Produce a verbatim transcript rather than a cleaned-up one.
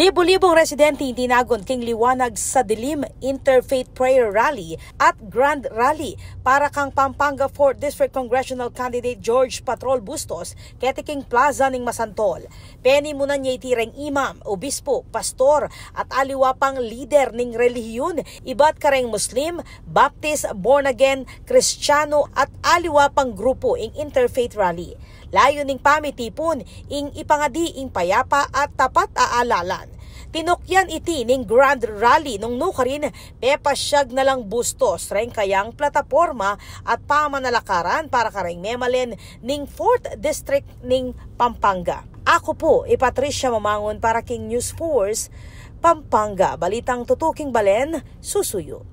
Libu-libung residente ing tinagun king Liwanag sa Dilim Interfaith Prayer Rally at Grand Rally para kang Pampanga fourth District Congressional Candidate George Patrol Bustos keti king Plaza ning Masantol. Penimunan ya iti reng imam, obispo, pastor, at aliwa pang lider ning relihiyun, ibat kareng Muslim, Baptist, born again, Kristiyanu, at aliwa pang grupu ing Interfaith Rally. Layun ning pamitipun ing ipangadi ing payapa at tapat a alalan. Tinukyan iti ning Grand Rally nung nukarin pepasyag na lang Bustos reng kayang plataporma at pamanalakaran para kareng memalen ning fourth District ning Pampanga. Aku pu i Patricia Mamangun para king News Force Pampanga. Balitang tutuking balen, susuyu.